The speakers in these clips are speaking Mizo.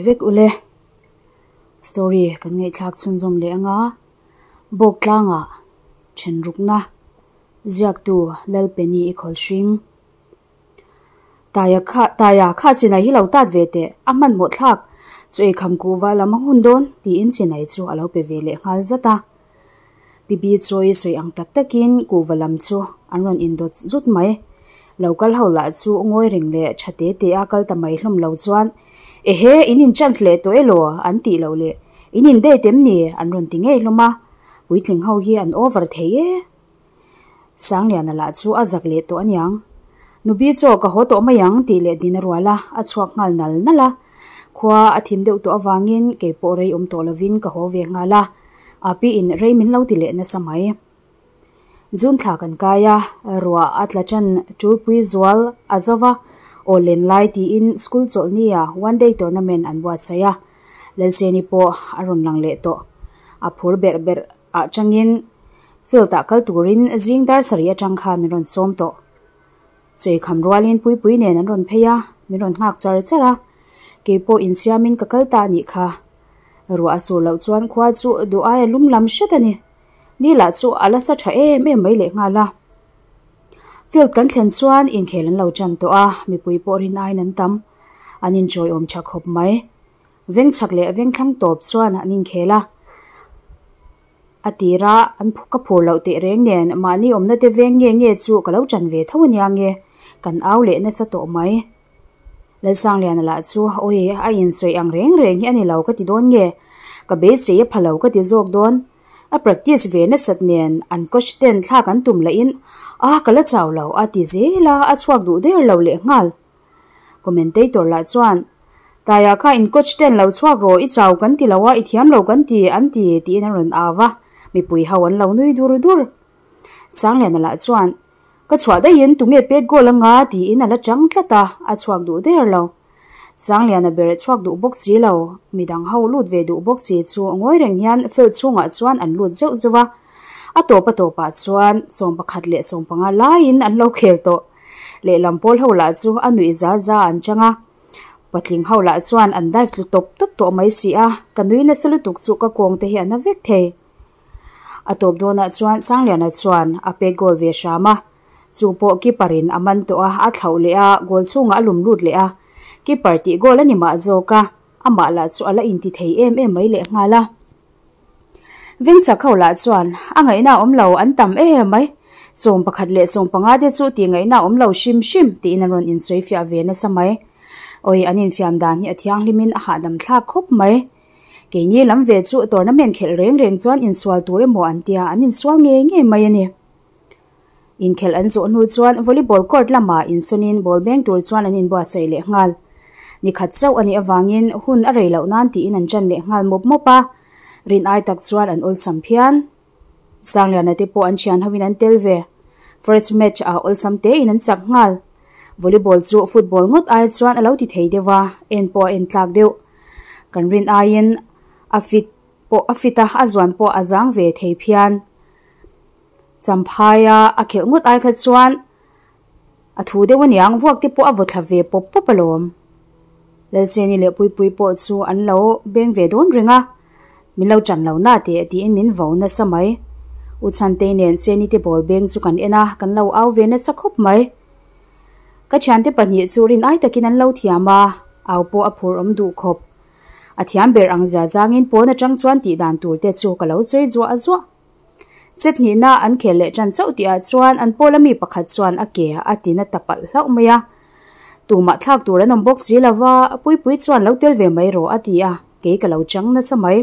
vek ule. Story kan ngaihthlak chhunzawm leh anga Bawk tlangah thenrukna ziaktu Lalpeni i khawl hring. Taia kha Taia kha chinai hi lo tat ve teh a hmanhmawh thlak chu ei kham kuhva lam a hun dawn tiin chinai chu a lo pe ve leh nghal zat a. Pipi chawi sawi ang tak takin kuhva lam chu an rawn indawt zut mai. Lo kal ho lah chu ngawi reng leh tha te te a kal ta mai hlawm lo chuan Ehe in in chance leh tawh elaw an tih loh leh in in date em ni an rawn ti ngei hlawm a, puitling ho hi an over thei e. Sangliana lah chu a zak leh tawh aniang. Nubi chaw ka haw tawh mai ang tih leh din a rual a, a chhuak nghal nal nal a. Khua a thim deuh tawh avangin kei pawh rei awm tawh lovin ka haw ve nghal a, Api in rei min lo ti leh nasa mai. June thla kan kai a, ruah a tla tan tulpui zual a zo va, aw len lai tiin school chawlhni ah one day tournament an buatsaih a, Lalseni pawh a rawn lang leh tawh. A phur berh berh ah tangin field ah kal turin zing dar sarih atang khan min rawn sawm tawh. Cheikham rualin Puipui nen an rawn phei a, min rawn nghak char char a, keipawh insiamin ka kal ta a nih kha. Ruah a sur loh chuan khua chu duh aia lum lam hret a ni. Ni lah chu a la sa tha em em mai leh nghal a. Field kan thlen chuan inkhel an lo tan tawh a, mipui pawh rin aiin an tam. An inchawiawm tha khawp mai. Veng chhak leh veng thlang tawp chuan an inkhel a. A tira an ka phur loh teh reng nen mahni awmna te veng nge nge chu ka lo tan ve tho ania nge kan au leh nasa tawh mai. Lalsangliana lah chu awi a insawi ang reng reng hi a ni lo ka ti dawn nge ka beisei a pha lo ka ti zawk dawn. A practice ve nasat nen an coach ten thlak an tum lahin a ka la chau lo a ti zel a a chhuak duh der lo leh nghal. Commentator lah chuan, Taia kha in coach ten lo chhuak rawh, i chau kan ti lo a, i thiam lo kan ti, an ti, tiin a rawn au a, mipui ho an lo nui dur dur. Sangliana lah chuan, Ka chhuah daihin tunge pet goal anga? tiin a la chang tlat a, a chhuak duh der lo. Sangliana ber chhuak duh bawk si lo, midang ho lut ve duh bawk si chu ngawi reng hian field chhungah chuan an lut zeuh zeuh a. A tawp a tawpah chuan 11 leh 15 laiin an lo khel tawh. Lehlam pawl ho lah chu a nuih za za an chang a, patling ho lah chuan an dive tlu tawp tawp tawh mai si a, ka nui nasa lutuk chu ka kawng te hi a na vek thei. A tawp dawnah chuan Sangliana chuan a pek goal ve hram a, chu pawh keeper in a man tawh a, a thlauh leh a, goal chhungah a lum lut leh a, keeper tih goal a ni mah zawk a, amah lah chu a la inti thei em em mai lehnghal a. Vengchak ho lah chuan a ngaihna awm lo an tam em mai, 11 leh 15 te chu tih ngaihna awm lo hrim hrim tiin an rawn insawi fiah ve nasa mai. Awi an infiam dan hi a thianghlimin a hahdam thlak khawp mai. Keini lam ve chu tournament khelh reng reng chuan insual tur emaw an tia an insual ngei ngei mai a ni. Inkhelh an zawh hnu chuan volleyball court lamah insawnin ball beng tur chuan an inbuatsaih leh nghal. Ni khat chauh a nih avangin hun a rei loh nan tiin an ṭan leh nghal mawp mawp a, rin ai tak chuan an awlsam phian. Sangliana te pawh an ṭhian hovin an tel ve. First match ah awlsam tein an chak nghal. Volleyball chu football ngawt ai chuan a lo ti thei deuh a, en pawh a en tlak deuh. Kan rin aiin a fit pawh a fit a, a zuan pawh a zang ve thei phian. Champhaia a khelh ngawt ai kha chuan a thu deuh aniang vuak te pawh a vaw thla ve pawp pawp alawm. Lalcheni leh Puipui pawh chu an lo beng ve dawn reng a, min lo chan lo na teh tiin min vo nasa mai. U Chhantei nen Cheni te ball beng chu kan en a, kan lo au ve nasa khawp mai. Ka thiante pahnih chu rin ai takin an lo thiam a, au pawh a phur awm duh khawp. A thiam ber ang zia zangin pawn atang chuan tih dan tur te chu ka lo sawi zuah zuah. Set hnihna an khel leh tan chauh tihah chuan an pawla mi pakhat chuan a ke a ti na ta palh hlauh mai a. Tumah thlak tur an awm bawk si lo va, Puipui chuan lo tel ve mai rawh a ti a, kei ka lo chang nasa mai.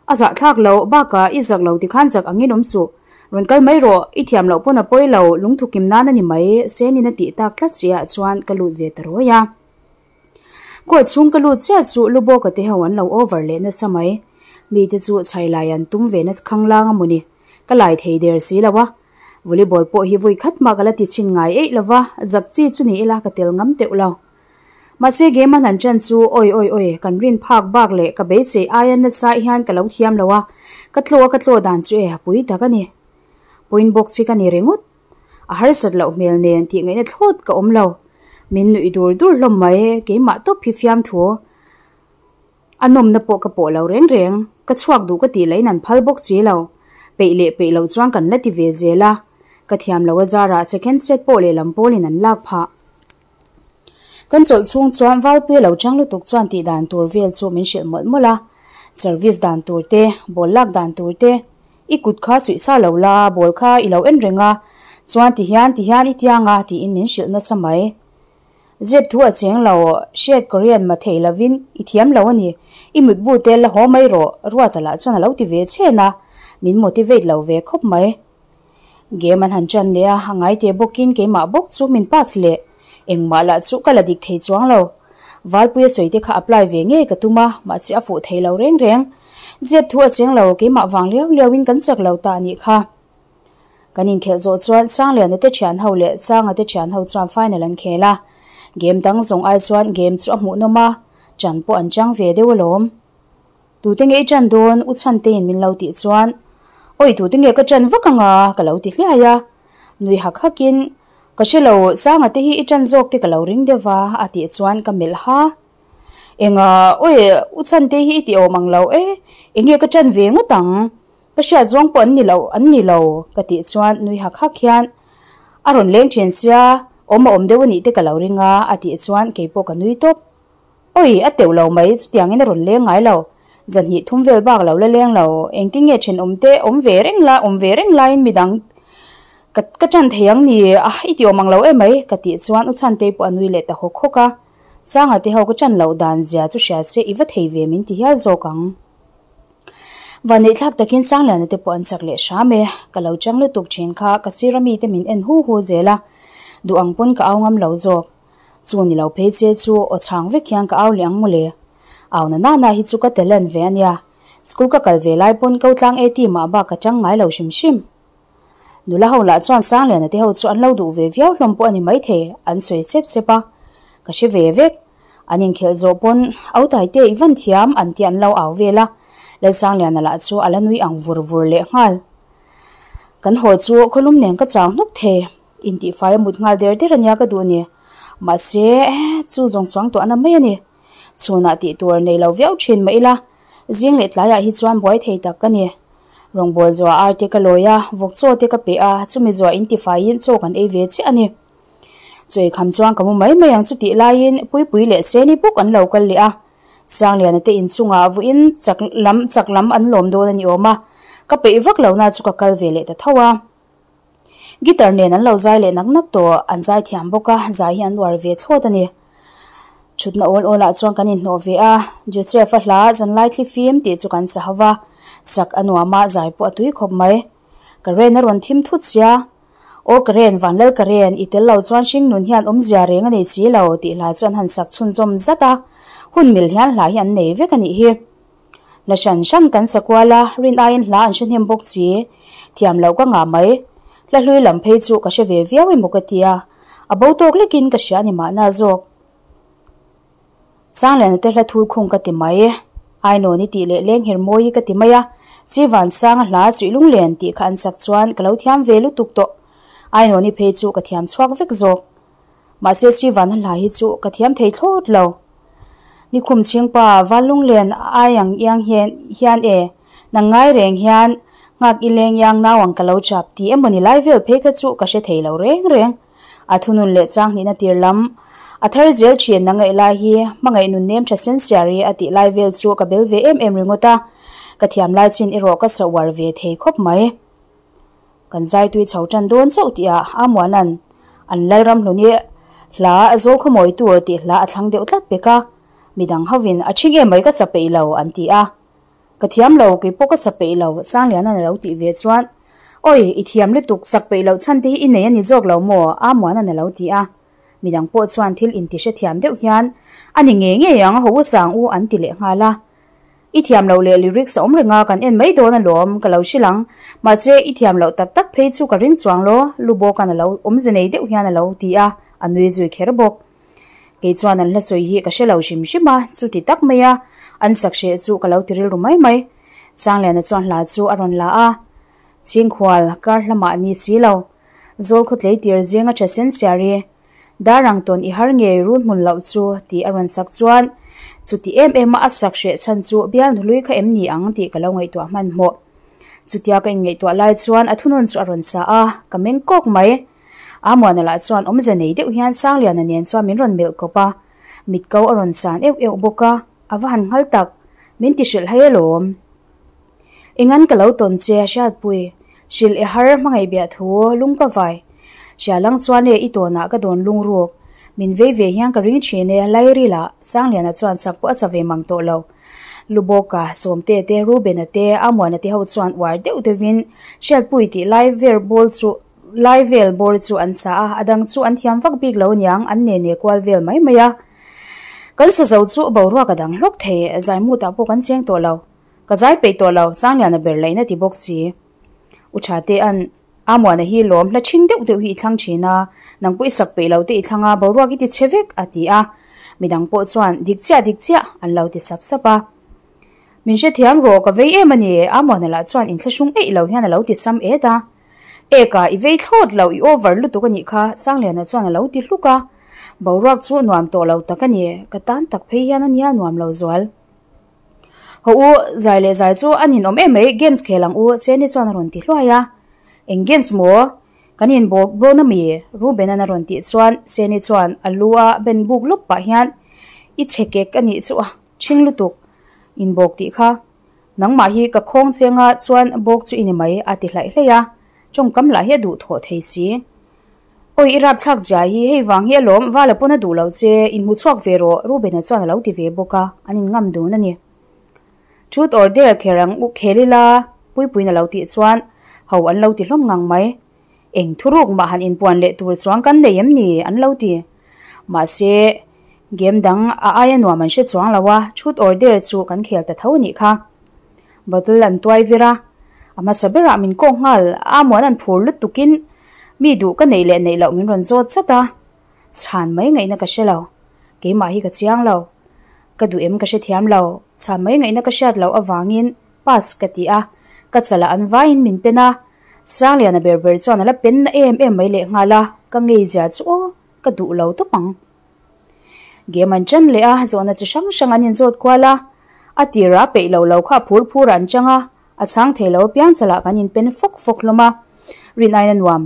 A zah thlak loh bakah i zak lo tikhan zak angin awm suh, rawn kal mai rawh, i thiam loh pawn a pawi lo, lungthu kim nan a ni mai, Senin a tih tak tlat chiah chuan ka lut ve ta rawi a. Court chhung ka lut chiah chu Lubawka te ho an lo over leh nasa mai. Mite chu chhai lai an tum ve nasa khanglang a mawni. Ka lai thei der si lo a. Volleyball pawh hi vawi khat mah ka la ti chhin ngai eih lo va, zak chi chu ni ila ka tel ngam teuh lo. Mahse game a hlan ṭan chu awi awi awi kan rin phak bak leh ka beisei aia nasa hian ka lo thiam lo a, ka tlaw a ka tlaw dan chu e a pui tak a ni. Point box hi ka ni ringawt. A harsat loh hmel nen tih ngaihna thlawt ka awm lo. Min nuih dur dur hlawm mai, keimah tawp hi fiamthu. A nawmna pawh ka pawh lo reng reng, ka chhuak duh ka tih lahin an phal bawk si lo. Peih leh peih loh chuan kan la ti ve zel a, ka thiam lo a zarah second set pawh lehlam pawlin an lak phah. Kan chawlh chhung chuan Valpuia lo chang lutuk chuan tih dan tur vel chu min hrilh mawlh mawlh a, service dan tur te, ball lak dan tur te, i kut kha suih sa lo la, ball kha i lo en reng a, chuan ti hian ti hian i tiang a tiin min hrilh nasa mai. Zep thu a cheng lo, hriat Korean ma thei lovin i thiam lo a ni, i mutbu te la haw mai rawh, Ruata lah chuan a lo ti ve chhen a, min motivate lo ve khawp mai. Game an han ṭan leh a, a ngai teh bawkin keimah bawk chu min pass leh. Engmah lah chu ka la dik thei chuang lo. Valpuia sawi te kha apply ve ngei ka tum a, mahse a fuh thei lo reng reng. Zep thu a cheng lo, keimah vang liau liauin kan chak lo ta a nih kha. Kan inkhelh zawh chuan Sangliana te thian ho leh Sanga te thian ho chuan final an khel a. Game dang zawng ai chuan game chu a hmuhnawm a, ṭan pawh an chang ve deuh alawm. Tute nge i ṭan dawn? U Chhanteiin min lo tih chuan, Awi tute nge ka ṭan vak anga? ka lo ti hliai a. Nui hak hakin, Ka hre lo, Sanga te hi i ṭan zawk te ka lo ring deuh va, a tih chuan ka melh ha. Enga, awi U Chhantei hi i ti awm ang lo e, enge ka ṭan ve ngawt ang? Ka hriat zawng pawh an ni lo, an ni lo, ka tih chuan nui hak hak hian, A rawn leng ṭhin sia, awm a awm deuh a nih te ka lo ring a, a tih chuan keipawh ka nui tawp. Oi, a teuh lo mai, chutiangin a rawn leng ngai lo. Zahnih thum vel bak lo la leng lo, engtin nge thenawm te awm ve reng la, awm ve reng laiin midang ka ka tan thei ang ni, ah i ti awm ang lo em mai, ka tih chuan U Chhantei pawh a nui leh ta hawk hawk a. Sanga te ho ka tan loh dan zia chu hria se i va thei ve min ti hial zawk ang. Vaneihthlak takin Sangliana te pawh an chak leh hram e, ka lo chang lutuk thin kha ka sir ami te min en hu hu zel a, duh ang pawn ka au ngam lo zawk. Chu ni lo phei che chu aw chhang vek hian ka au leh ang mawle. Au na nana hi chu ka talent ve ania. School ka kal ve lai pawn ko tlang A team ah bak ka chang ngai lo hrim hrim. Nula ho lah chuan Sangliana te ho chu an lo duh ve viau hlawm pawh a ni maithei an sawi sep sep a. Ka hre ve vek. An inkhelh zawh pawn au taite i van thiam an tih an lo au vel a. Lalsangliana lah chu a la nui ang vur vur leh nghal. Kan haw chu khawlum nen ka chau hnuk thei. Intihfai a mut nghal der der ania ka duh ni. Mahse, chu zawng chuang tawh ana mai a ni. Chhunah tih tur nei lo viau thin mah ila, zing leh tlaiah hi chuan buai thei tak ka ni. Rawngbâwl zuah ar te ka lawi a, vawk chaw te ka pe a, chumi zuah intifaiin chaw kan ei ve chiah a ni. Chaw eikham chuan ka mu mai mai ang chu tih laiin Puipui leh Seni bawk an lo kal leh a. Sangliana te inchungah vuiin chak lam chak lam an lawm dawn a ni awm a, ka peih vak lohna chu ka kal ve leh ta tho a. Guitar nen an lo zai leh nak nak tawh, an zai thiam bawk a, zai hi an uar ve thlawt a ni. Thutna awl awl ah chuan kan inhnawh ve a, Joseph a hla Zanlai thli fim tih chu kan sa ho va, sak a nuam a, zai pawh a tui khawp mai. Ka ren a rawn thim thut sia, Aw ka ren, Vanlal ka ren, i tel lo chuan hringnun hian awmzia reng a nei si lo tih hla chu an han sak chhunzawm zat a, hun mil hian hla hi an nei vek a nih hi. Hla hran hran kan sa kual a, rin aiin hla an hre hnem bawk si. Thiam loh ka ngah mai. Hla hlui lam phei chu ka hre ve viau emaw ka ti a, a bo tawk lekin ka hria a ni mahna zawk. Sangliana te hla thul khung ka ti mai. Ainawn i tih leh Lenghir mawi ka ti mai a, Sirvansanga hla suih lunglen tih kha an sak chuan ka lo thiam ve lutuk tawh. Ainawn i phei chu ka thiam chhuak vek zawk. Mahse Sivana hla hi chu ka thiam thei thlawt lo. Nikhum chhingpa Vallunglen ai ang iang hian hian e, nang ngai reng hian nghak i leng iang nau ang ka lo chap ti emaw ni lai vel phei kha chu ka hre thei lo reng reng. A thunun leh chang hnihna tir lam a thar zel thin nang ngaih lai hi hmangaih nun nem tha sen siar i a tih lai vel chu ka bel ve em em ringawt a, ka thiam lai chin erawh ka sa uar ve thei khawp mai. Kan zaitui chho tan dawn chauh tihah Amuana'n an Lalramhlun i hla a zawl khawmawi tur tih hla a thlang deuh tlat pek a, midang hovin a ṭhing em mai ka cha peih lo an ti a. Ka thiam lo, kei pawh ka cha peih lo, Sangliana'n a lo tih ve chuan Awi, i thiam lutuk, chak peih loh chhan te hi i nei a ni zawk lo maw? Amuana'n a lo ti a. Midang pawh chuan thil intihrethiam deuh hian A ni ngei ngei ang, ho u sang u an ti leh nghal a. I thiam loh leh lyrics a awm reng a, kan en mai dawn alawm, ka lo hrilh ang. Mahse, i thiam loh tak tak phei chu ka ring chuang law, lu bawkan a lo awmze nei deuh hian a lo ti a, a nui zui kher bawk. Kei chuan an hla sawi hi ka hre lo hrim hrim a, chuti tak mai a, an sak hreh chu ka lo ti rilru mai mai. Sangliana chuan hla chu a rawn la a, Chhingkhual, kar hlamah ni si lo, Zawl khawtlei tir zinga tha sen siar i, Darang tawn i har ngei rul hmun loh chu tih a rawn sak chuan Chuti em em a a sak hreh chhan chu bialnu hlui kha em ni ang tih ka lo ngaihtuah hmanhmawh. Chutia ka inngaihtuah lai chuan a thunawn chu a rawn sa a, ka meng kawk mai. Amuana lah chuan awmze nei deuh hian Sangliana nen chuan min rawn melh kawp a, mit ko a rawn san euh euh bawk a, a va han nghal tak, min ti hrilh hai alawm. Engan ka lo tawn che a hriatpui, hrilh e har hmangaih biah thu lung ka vai. Hria lang chuan e i tawnah ka dawn lungruk, min vei ve hian ka ring thin e, Lairila, Sangliana chuan sak pawh a cha ve mang tawh lo. Lubawka, Sawmte te, Rubena te, Amuana te ho chuan uar deuh deuhin Hriatpui tih lai ver ball chu lai vel bawr chu an sa a, a dang chu an thiam vak bik lo aniang, an ne ne kual vel mai mai a. Kan sa zo chu boruak a dang hlawk thei, zaimutah pawh kan cheng tawh lo. Ka zai peih tawh lo, Sangliana ber laihna ti bawk si. U Thate an Amuana hi lawm hla thin deuh deuh hi i thlang thin a, nang pawh i sak peih lo te i thlang a, boruak i ti chhe vek, a ti a. Midang pawh chuan, Dik chiah, dik chiah, an lo ti sap sap a. Min hrethiam rawh, ka vei em a ni, Amuana lah chuan inthlahrung eih lo hian a lo ti sam et a. Eka, i vei thlawt lo, i over lutuk a nih kha, Sangliana chuan a lo ti hluk a. Boruak chu nuam tawh lo tak a ni, ka tan tak phei hian a nia nuam lo zual. Haw u, zai leh zai chu a ninawm em mai, games khel ang u, Cheni chuan a rawn ti hluai a. Eng games maw? Kan inbawk dawn a mi? Ruben-a'n a rawn tih chuan Cheni chuan a lu a ben buk lawp pah hian, I chhe kek a nih chu a, ṭhing lutuk, inbawk tih kha. Nangmah hi ka khawng chenga chuan bawk chu i ni mai, a ti hlaih hlaih a, tawngkam lah hi a duhthawh thei si. Awi i rapthlak zia hi hei vang hi alawm vala pawn a duh lo che inhmu chhuak ve rawh Rubena chuan a lo ti ve bawk a an in ngam dun a ni. Truth or dare kher ang u khel ila Puipuiin a lo tih chuan ho an lo ti hlawm ngang mai. Eng thuruk mah han inpuan leh tur chuang kan nei em ni an lo ti. Mahse game dang a aia nuam an hre chuang lo a truth or dare chu kan khel ta tho a nih kha. Bottle an tuai vir a, a hmasa berah min kawk nghal a muan an phur lutukin mi duh ka neih leh neih loh min rawn zawt zat a, chhan mai ngaihna ka hre lo, keimah hi ka chiang lo, ka duh em ka hrethiam lo, chhan mai ngaihna ka hriat loh avangin pass ka ti a, ka chalah an vaiin min pen a, Sangliana ber ber chuan a la pen na em em mai lehnghal a, ka ngei zia chu aw, ka duh lo tawp ang. Game an ṭan leh a, zawhna chi hrang hrang an inzawt kual a, a tirah peih lo lo kha a phur phur an chang a, a chhang thei lo apiang chalah kan inpen fawk fawk hlawm a. Rinaiin a nuam.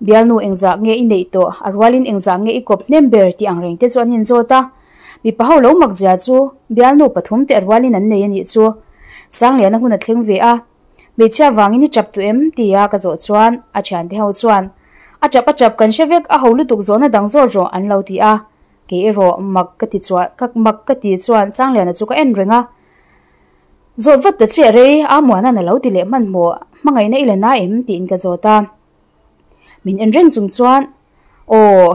Bialnu engzah nge i neih tawh, a rualin engzah nge i kawp hnem ber tih ang reng te chu an inzawt a. Mipa ho lo mak zia chu bialnu pathum te a rualin an nei a nih chu. Sangliana hun a thleng ve a. Hmeichhia vangin i chap duh em? tia ka zawh chuan a thiante ho chuan a chap a chap kan hre vek a ho lutuk zawhna dang zawt rawh an lo ti a, kei erawh mak ka ti chuan ka mak ka ti chuan Sangliana chu ka en reng a, Zawt vat ta chiah rei a Muana'n a lo ti leh hmanhmawh hmangaihna i la na em? tiin ka zawt a, min en reng chung chuan aw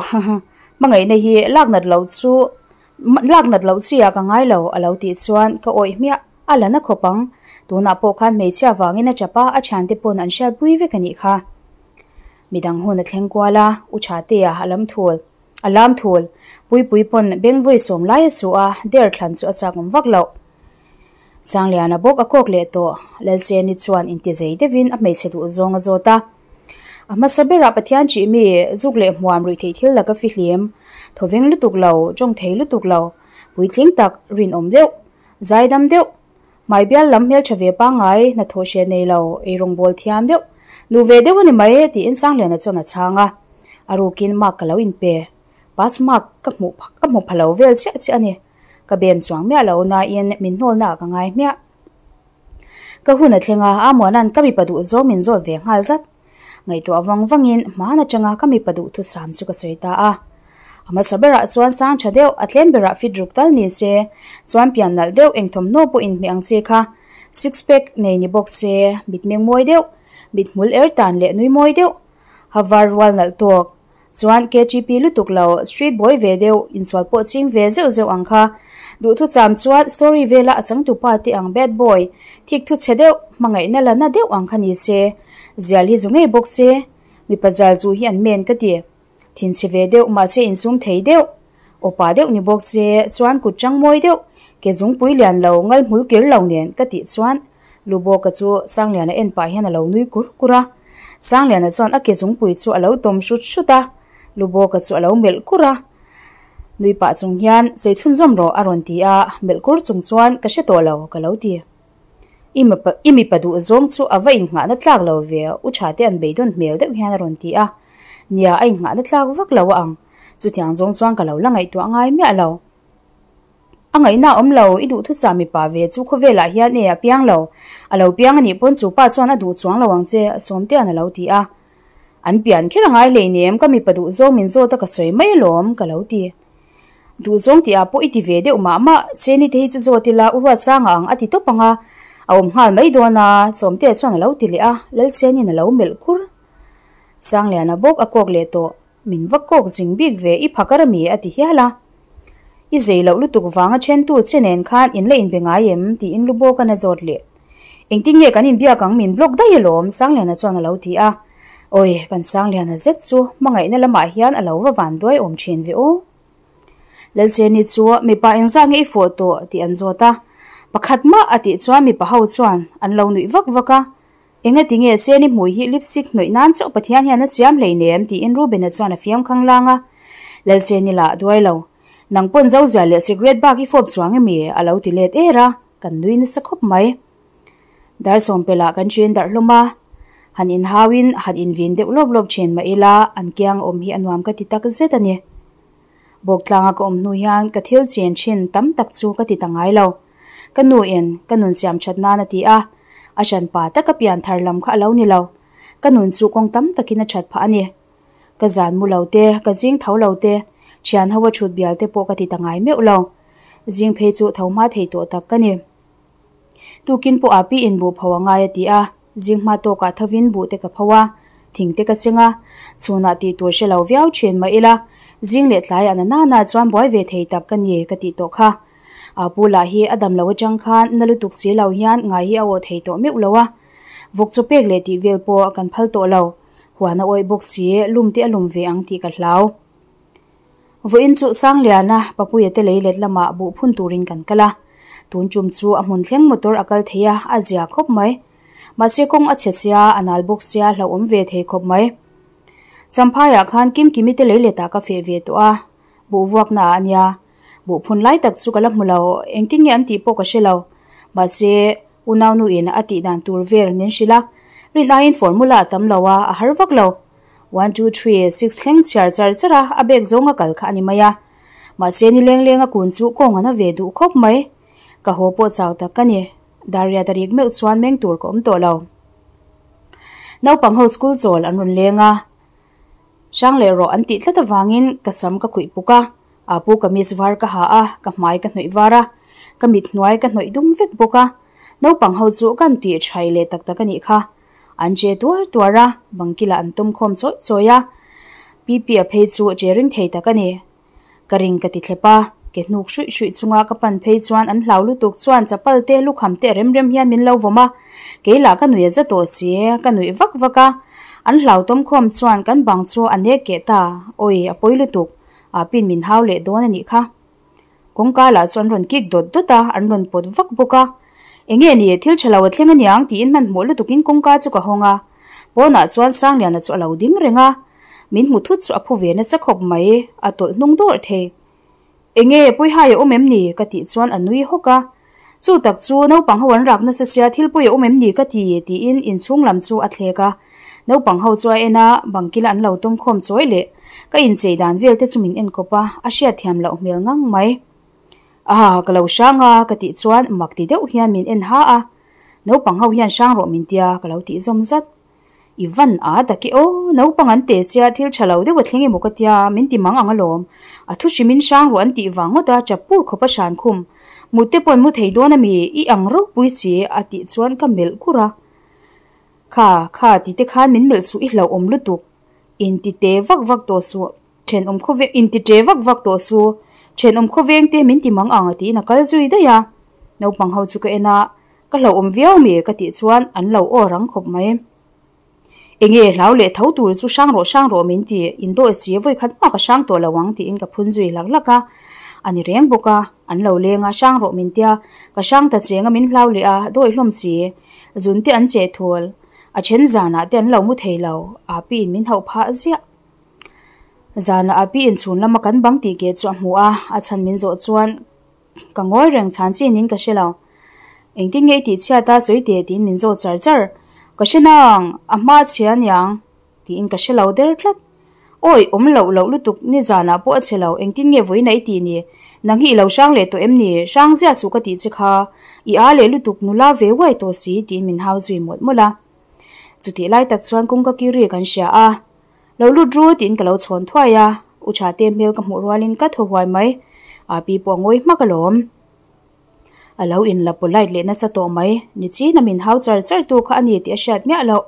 hmangaihna hi lak nat loh chu Lak nat loh chi ah ka ngai lo, a lo tih chuan ka awih hmiah, a la na khawp ang. Tunah pawh khan hmeichhia vangin a tap a, a thiante pawn an hriatpui vek a nih kha. Midang hun a thleng kual a, U Thatea a lam thul, a lam thul. Puipui pawn bengvawi sawm lai a su a, der thlan chu a chak awm vak loh. Sangliana bawk a kawk leh tawh, Lalcheni chuan intizei deuhin a hmeichhe duh zawng a zawt a. A hmasa berah Pathian ṭih mi, zuk leh hmuam ruih theih thil laka fihlim, thawveng lutuk lo, ṭawng thei lutuk lo, puitling tak, rinawm deuh, zaidam deuh, hmai bial lam hmelṭha ve pangngai, hnathawh hriat nei lo, eirawngbawl thiam deuh, nu ve deuh a ni mai, tiin Sangliana chuan a chhang a. A rukin mark ka lo inpe. Pass mark ka hmuh ka hmu pha lo vel chiah chiah a ni. Ka bem chuang miah lo nain min hnawlnaah ka ngai hmiah. Ka hun a thleng a, Amuana'n ka mipa duh zawng min zawt ve nghal zat. Ngaihtuah vang vangin hmaan atanga ka mipa duh thusam chu ka sawi ta a. A hmasa berah chuan sang tha deuh, a tlem berah fit ruk tal ni se, chuan pian nalh deuh eng thawmhnaw pawh inhmeh ang che kha, six pack nei ni bawk se, mitmeng mawi deuh, mithmul er tan leh nui mawi deuh, ha var rual nalh tawk, Chuan KTP lutuk lo, street boy ve deuh, insual pawh ching ve zeuh zeuh ang kha. Duhthu cham chuan story vela a changtupa te ang bad boy, thik thu chhe deuh, hmangaihna la na deuh ang kha ni se. Zial hi zu ngei bawk se. Mipa zal zu hi an men ka ti. Thinchhe ve deuh mahse insum thei deuh. Awpa deuh ni bawk se, chuan kut chang mawi deuh, ke zungpui lian lo, ngal hmul kir lo nen ka tih chuan Lubawka chu Sangliana en pah hian a lo nui kur kur a. Sangliana chuan a ke zungpui chu a lo tawm hrut hrut a, Lubawka chu a lo melh kur a. Nui pah chung hian, Sawi chhunzawm rawh a rawn ti a, melh kur chung chuan, Ka hre tawh lo, ka lo ti. I mipa i mipa duh zawng chu a va innghahna tlak lo ve, u tha te an beidawn hmel deuh hian a rawn ti a. Nia, a innghahna tlak vak lo a ang. Chutiang zawng chuan ka lo la ngaihtuah ngai miah lo. A ngaihna a awm lo, i duhthusah mipa ve chu khawvelah hian e a piang lo. A lo piang a nih pawn chu pa chuan a duh chuang lo ang che, Sawmtea'n a lo ti a. An pian kher a ngai hleinem, ka mipa duh zawng min zawt a ka sawi mai alawm, ka lo ti. Duh zawng tih ah pawh i ti ve deuh mah mah, Cheni te hi chu zawt ila u Ruatsanga ang a ti tawp ang a, a awm nghal mai dawn a, Sawmtea chuan a lo ti leh a, Lalcheni'n a lo melh kur. Sangliana bawk a kawk leh tawh. Min va kawk zing bik ve i phakar ami a ti hial a. I zei loh lutuk vanga thentu che nen khan in la inbe ngai em? tiin lu bawk a zawt leh. Engtin nge kan inbiak ang min block daih alawm Sangliana chuan a lo ti a. Awi, kan Sangliana zet chu hmangaihna lamah hian a lo va van duai awm thin ve aw. Lalcheni chu mipa engzah nge i fawh tawh tih an zawt a. Pakhat mah a tih chuan mipa ho chuan an lo nuih vak vak a. Engati nge Cheni hmui hi lipstick hnawih nan chauh Pathian hian a chiam hleinem tiin Reuben-a chuan a fiam khang lang a. Lalcheni lah duai lo. Nang pawn zozia leh cigarette bak i fawp chuang emi? a lo ti let er a, kan nui nasa khawp mai. Dar sawmpelh ah kan ṭin darh hlawm a, han inhauin han invin deuh lawp lawp ṭhin mah ila an kiang awm hi a nuam ka ti tak zet a ni. Bawktlanga ka awm hnu hian ka thil chen thin tam tak chu ka ti ta ngai lo. Ka nu in ka nun siam that nan a ti a, a hranpa taka pian thar lam kha a lo ni lo. Ka nun chu kawng tam takin a that phah a ni. Ka zan mu lo te, ka zing tho lo te, thian ho a thut bial te pawh ka ti ta ngai meuh lo. Zing phei chu tho hma thei tawh tak ka ni. Tukin pawh a pi in buh pho a ngai a ti a, zing hma tawkah thovin buh te ka pho a, thing te ka cheng a, chhunah tih tur hre lo viau thin mah ila, zing leh tlaiah na nana chuan buai ve thei tak ka ni ka tih tawh kha. A pu lah hi a dam lo atang khan na lutuk si lo hian ngai hi a aw thei tawh meuh lo a, vawk chaw pek leh tih vel pawh kan phal tawh lo, huan a awih bawk si, lum te a lum ve ang tih ka hlau. Vawiin chu Sangliana Papuia te lei let lamah buh phun turin kan kal a, tun tum chu a hmun thleng motor a kal thei a, a zia khawp mai. Mahse kawng a chhe sia, a nal bawk sia hlauhawm ve thei khawp mai. Champhaiah khan Kimkimi te lei letah ka feh ve tawh a, buh vuakna ah a nia. Buh phun lai tak chu ka la hmu lo, engtin nge an tih pawh ka hre lo. Mahse unaunu in a tih dan tur vel min hrilh a, rin aiin formula a tam lo a, a har vak lo. One, two, three, six thleng chhiar char char a, a bag zawng a kal kha a ni mai a. Mahse ni leng leng a kun chu kawng an a ve duh khawp mai. Ka haw pawh chau tak ka ni. Dariat a rik meuh chuan meng tur ka awm tawh lo. Naupang ho school chawl an rawn leng a, hrang leh rawh an tih tlat avangin ka sam ka khuih puk a, a pu kamis var ka ha a, ka hmai ka hnawih var a, ka mit hnuai ka hnawih dum vek bawk a. Naupang ho chu kan tih thai leh tak tak a nih kha. An che tuar tuar a, bangkilah an tawm khawm chawi chawi a. Pipi a phei chu che ring thei tak a ni. Ka ring ka ti thlep a, ke hnuk hruih hruih chunga ka pan phei chuan an hlau lutuk chuan chapal te lukham te rem rem hian min lo vawm a. Kei lah ka nuih a za tawh si, ka nuih vak vak a. An hlau tawm khawm chuan kan bang chu a nek keh ta, awi a pawi lutuk, a pin min hau leh dawn a nih kha. Kawngka lah chu an rawn kik dawt dawt a, an rawn pawt vak bawk a. Enge ni, thil tha lo a thleng aniang tiin hmanhmawh lutukin kawngka chu ka hawng a. Pawnah chuan Sangliana chu a lo ding reng a, min hmu thut chu a phu ve nasa khawp mai, a tawlh hnung dawrh thei. Enge, Puihai a awm em ni? ka tih chuan a nui hawk a. Chu tak chu naupang ho an rak nasa sia thil pawi a awm em ni ka ti tiin inchhung lam chu a thlek a. Naupang ho chu a en a, bangkila an lo tawm khawm chawi leh ka inchei dan vel te chu min en kawp a, a hriatthiam loh hmel ngang mai. Aha, ka lo hrang a ka tih chuan mak ti deuh hian min en ha a, naupang ho hian hrang rawh min tia ka lo tih zawm zat. I van a tak e aw, naupang an te sia thil tha lo deuh a thleng emaw ka tia min ti mang ang alawm. A thu hrimin hrang rawh an tih vang ngawt a chap pur khawp a hran khum. Mut te paw'n mu thei dawn ami, i ang ropui si a tih chuan ka melh kur a. Kha, kha ti te khan min melh suh i hlauhawm lutuk. Inti te vak vak tawh suh, thenawm khaw veng, inti ṭe vak vak tawh su, thenawm khaw veng te min ti mang ang a tiin a kal zui daih a. Naupang ho chu ka en a, ka hlauhawm viau mi ka tih chuan an lo aw rang khawp mai. Enge hlau leh tho tur chu hrang rawh hrang rawh min ti, indawi si vawi khat hma ka hrang tawh lo ang tiin ka phun zui hlak hlak a. A ni reng bawk a, an lo leng a, hrang rawh min tia, ka hrang ta cheng a min hlau leh a, dawi hlawm si. Zun te an cheh thul, a then zanah te an lo mu thei lo, a piin min hauh phah ziah. Zanah a pi inchhun lama kan bang tih ke chu a hmu a, a chhan min zawh chuan ka ngawi reng chhan chin in ka hre lo. Engtin nge i tih chhiat a sawi teh tiin min zawt char char. Ka hre nang, a hma chhia aniang tiin ka hre lo der tlat. Awi, awm loh loh lutuk nizanah pawh a chhe lo, engtin nge vawiin a i tih ni? Nang hi i lo hrang leh tawh em ni? Hrang ziah suh ka tih che kha, i a leh lutuk nula ve uai tawh si tiin min hau zui mawlh mawlh a. Chutih lai tak chuan kawngka kiri kan hria a. Lo lut ru tiin ka lo chhawn thuai a, u tha te hmel ka hmuh rualin ka thaw huai mai, Api pawh a ngawi hmak alawm. A lo inla polite leh nasa tawh mai, nichin a min hau char char tu kha a ni tih a hriat miah loh.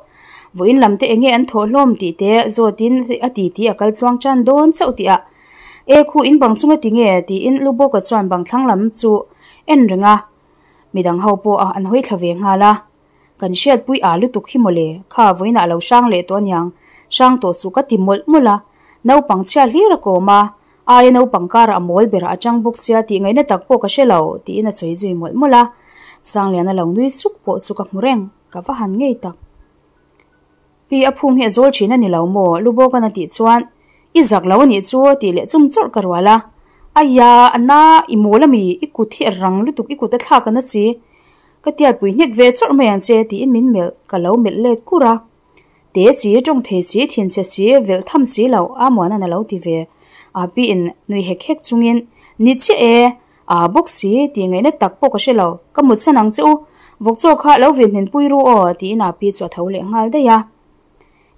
Vawiin lam te enge an thawh hlawm tih te zawtin a ti tih a kal tluang tan dawn chauh tih ah, E khu in bang chunga ti nge? tiin Lubawka chuan bang thlang lam chu en reng a, midang ho pawh an hawi thla ve nghal a. Kan hriatpui a lutuk hi mawle, kha vawiinah a lo hrang leh tawh aniang, hrang tawh suh ka ti mawlh mawlh a, naupang chhia hlir a kawm a, aia naupang karah a mawl berah a chang bawk sia tih ngaihna tak pawh ka hre lo, tiin a sawi zui mawlh mawlh a, Sangliana lo nui suk pawh chu ka hmu reng, ka va han ngei tak. Pi a phung hi a zawl thin a ni lo maw? Lubawka'n a tih chuan, I zak lo a nih chu tih leh chum chawrh ka rual a. Aia, a na, i mawl a mi, i kut hi a rang lutuk, i kut a thlak a na si. Ka tiatpui hnek ve chawrh mai ang che tiin min melh, ka lo melh let kur a. Te chi, tawng thei si, thinchhe si, velh tham si lo, Amuana'n a lo ti ve. Api in nui hek hek chungin, Ni chiah e, Aa bawk si, tih ngaihna tak pawh ka hre lo. Ka mutsan ang che u. Vawk chaw kha lo vil hnen pui ru aw, tiin a pi chu a tho leh nghal daih a.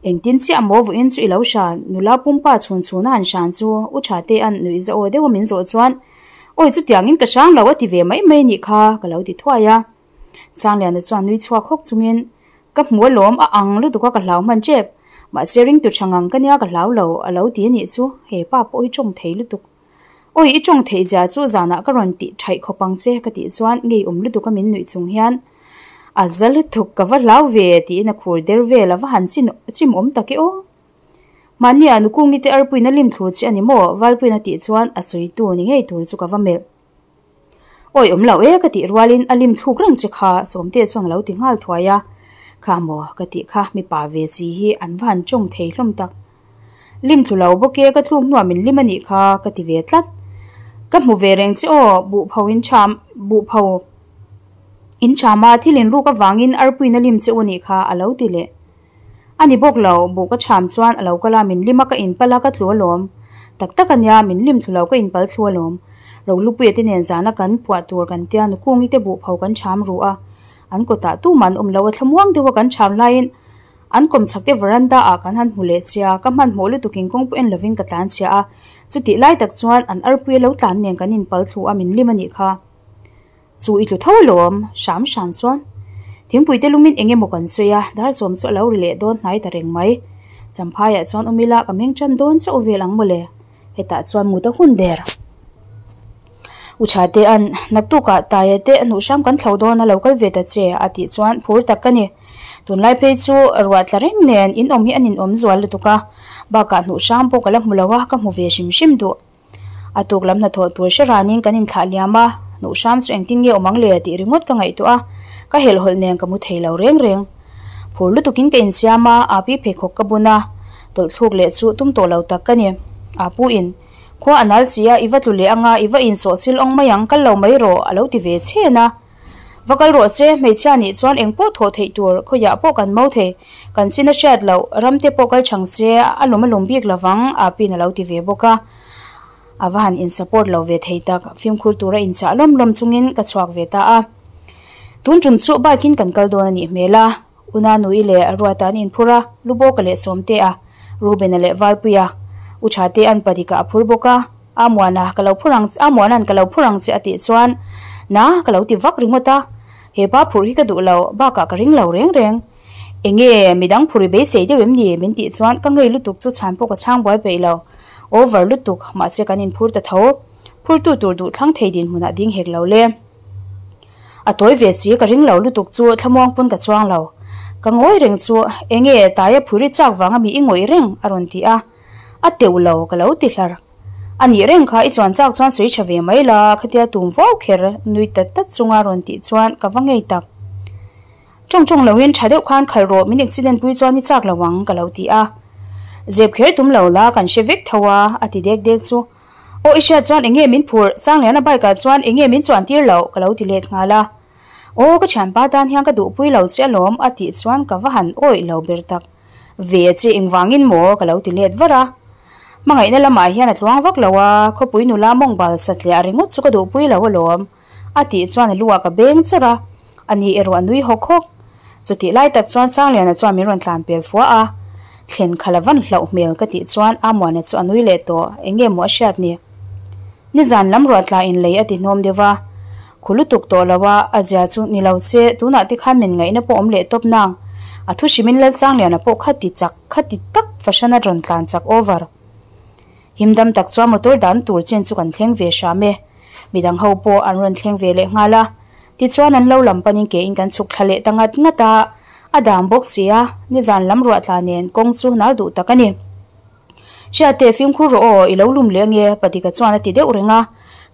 Engtin chiah maw vawiin chu i lo hran, nula pumpa chhun chhun a han hran chu u tha te an nuih za aw deuh a min zawh chuan, Awi chutiangin ka hrang lo a ti ve mai mai nih kha, ka lo ti thuai a. Changliana chuan nui chhuak hawk chungin, Ka hmu alawm, a ang lutuk a ka hlau hman tep. Mahse ringtu tha ngang ka nia ka hlau lo, a lo ti a nih chu, he pa pawh hi tawng thei lutuk. Awi i tawng theih zia chu zanah ka rawn tih thaih khawp ang che ka tih chuan ngeiawm lutuk a min nuih chung hian a za lutuk ka va hlau ve tiin a khur der vel a va han chin chim awm tak e aw. Mahni ah Nukungi te arpuina lim thlu che a ni maw Valpuina tih chuan a sawi tu ni ngei tur chu ka va melh. Awi awm lo e ka tih rualin a lim thluk reng che kha Sawmte chuan a lo ti nghal thuai a, kha maw ka tih kha mipa ve chi hi an va han tawng thei hlawm tak. Lim thlu lo bawk e ka tluk hnuah min lim a nih kha ka ti ve tlat. Ka hmu ve reng che aw buhpho in cham buhpho in cham a thil in ruk avangin arpuina lim che u a nih kha a lo ti leh. A ni bawk lo, buh ka cham chuan a lo kal a, min lim a ka inpal a ka tlu alawm. Tak tak a nia, min lim thlu lo ka inpal thlu alawm. Rohlupuia te nen zana kan puah tur kan tia Nukungi te buhpho kan cham ru a, an kawtah tumah an awm lo a thlamuang deuh a kan cham laiin an kawmchhak te veranda ah kan han hmu leh chia, ka hmanhmawh lutukin kawngpawh en lovin ka tlan chhia a, chutih lai tak chuan an arpui a lo tlan nen kan inpal thlu a min lim a nih kha. Chu i tlu tho alawm, hram hram chuan thingpui te lumin eng emaw kan sawi a, dar sawm chu a lo ri leh dawn hnai ta reng mai. Champhaiah chuan awm ila ka meng tan dawn chauh vel ang mawle, hetah chuan mut a hun der. U tha te an, naktukah Taia te hnuh hram kan thlo dawn a lo kal ve ta che a tih chuan phur tak ka ni. Tunlai phei chu ruah tla reng nen in awm hi a ninawm zual lutuk a, bakah hnuh hram pawh ka la hmu lo a, ka hmu ve hrim hrim duh. A tuk lam hnathawh tur hre ranin kan inthlah liam a, hnuh hram chu engtin nge awm ang le tih ringawt ka ngaihtuah a, ka helhhawlh nen ka mu thei lo reng reng. Phur lutukin ka insiam a, Api pheikhawk ka bun a, tawlhthluk leh chu tum tawh lo tak ka ni. Apu in, Khua a nal si a, i va tlu leh anga i va insawh sil awng mai ang, kal lo mai rawh a lo ti ve chhen a. Va kal rawh che, hmeichhia nih chuan eng pawh thawh theih tur, khawiah pawh kan mo thei, kan chin a hriat loh, ram te pawh kal chang se, a lum a lum bik lovang, Api'n a lo ti ve bawk a. A va han in support lo ve thei tak, fimkhur tura inchah lawm lawm chungin ka chhuak ve ta a. Tun tum chu bike in kan kal dawn a nih hmel a, Una Nui leh Ruata an inphur a, Lubawka leh Sawmtea, Rubena leh Valpuia, U Thate an Padika a phur bawk a, Amuana ka lo phur ang Amuana'n ka lo phur ang che a tih chuan Na ka lo ti vak ringawt a, he pa phurh hi ka duh lo, bakah ka ring lo reng reng. Enge midang phur i beisei deuh em ni? Min tih chuan ka ngei lutuk chu chhan pawh ka chhang buai peih lo. Over lutuk, mahse kan inphur ta tho. Phurtu tur duh thlang thei dinhmunah ding hek lo le. A tawi ve chi ka ring lo lutuk chu thlamuang pawn ka chuang lo. Ka ngawi reng chu enge taia phur i chak vanga mi i ngawih reng a rawn ti a. A teuh lo ka lo ti hlar. A nih reng kha i chuan chak chuan sawi tha ve mai la khatia tum vau kher nui tat tat chunga rawn tih chuan ka va ngei tak. Tawng tawng loin tha deuh khan khalh rawh min accident pui chuan i chak lo ang ka lo ti a. Zep kher tum lo la kan hre vek tho a, a ti dek dek chu. Aw i hriat chuan enge min phurh, Sangliana bike ah chuan enge min chuan tir loh ka lo ti let nghal a. Aw ka thianpa tan hian ka duhpui lo che alawm a tih chuan ka va han awih lo ber tak. Ve che engvangin maw ka lo ti let var a. Hmangaihna lamah hian a tluang vak lo a, khawpui nula mawng bal satliah ringawt chu ka duhpui lo alawm a tih chuan a lu ah ka beng chawrh a, a ni erawh a nui hawk hawk. Chutih lai tak chuan Sangliana chuan min rawn tlan pel fua a, thlen kha la van hlauh hmel ka tih chuan Amuana chu a nui leh tawh, eng nge maw a hriat ni? Nizan lam ruah tla in lei a ti hnawm deuh a, khu lutuk tawh lo a, a zia chu ni lo che, tunah te khan min ngaihna pawh awm leh tawp nang, a thu hrimin Lalsangliana pawh kha ti chak, kha ti tak fahran a rawn tlan chak over. Himdam tak chuan motor dan tur chen chu kan thleng ve hram e. Midang ho pawh an rawn thleng ve leh nghal a. Tichuan an lo lam panin ke in kan chhuk thla leh ta ngat ngat a. A dang bawk si a, nizan lam ruah tla nen kawng chu nal duh tak a ni. Hriate fimkhur rawh aw, i lo lum leh ange, Padika chuan a ti deuh reng a.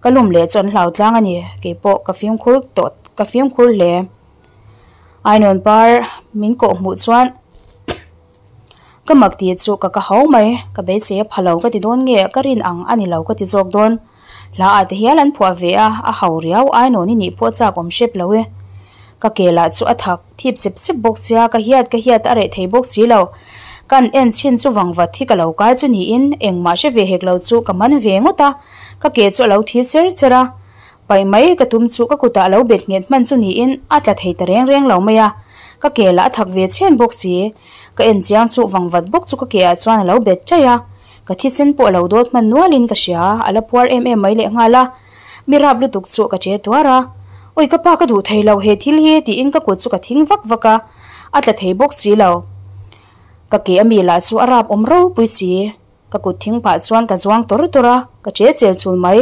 Ka lum leh chu an hlau tlang a ni, keipawh ka fimkhur tawh ka fimkhur hle. Ainawn par min kawh hmuh chuan. Ka mak tih chu ka ka hau mai, ka beisei a pha lo ka ti dawn nge ka rin ang a ni lo ka ti zawk dawn. Hla ah te hial an phuah ve a, a hau riau ainawn i nih pawh chak awm hrep lo e. Ka ke lah chu a thak thip chep chep bawk sia, ka hiat ka hiat a reh thei bawk si lo. Kan en chhin chu vangvat hi ka lo kai chu niin engmah hre ve hek lo chu ka man ve ngawt a, ka ke chu a lo thi cher cher a. Paih mai ka tum chu ka kutah a lo bet nghet hman chu niin a tla thei ta reng reng lo mai a, ka ke lah a thak ve chhen bawk si. Ka en chiang chu vangvat bawk chu ka ke ah chuan a lo bet chaih a, ka thisen pawh a lo dawt hman nualin ka hria, a la puar em em mai leh nghal a. Mi rap lutuk chu ka che tuar a, Awi ka pa ka duh thei lo he thil hi tiin ka kut chu ka thing vak vak a, a tla thei bawk si lo. Ka ke ami lah chu a rap awm ropui si. Ka kut thing pah chuan ka zuang tawr tawr a, ka che chel chul mai.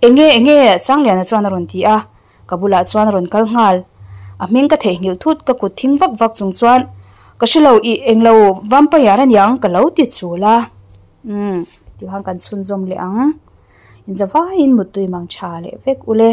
Enge enge? Sangliana chuan a rawn ti a, ka bulah chuan a rawn kal nghal. A hming ka theihnghilh thut ka kut thing vak vak chung chuan ka hre lo ih englo vampire aniang ka lo ti chul a. Umm tikhan kan chhunzawm leh ang. Inzavaiin muttui mang tha leh vek ule.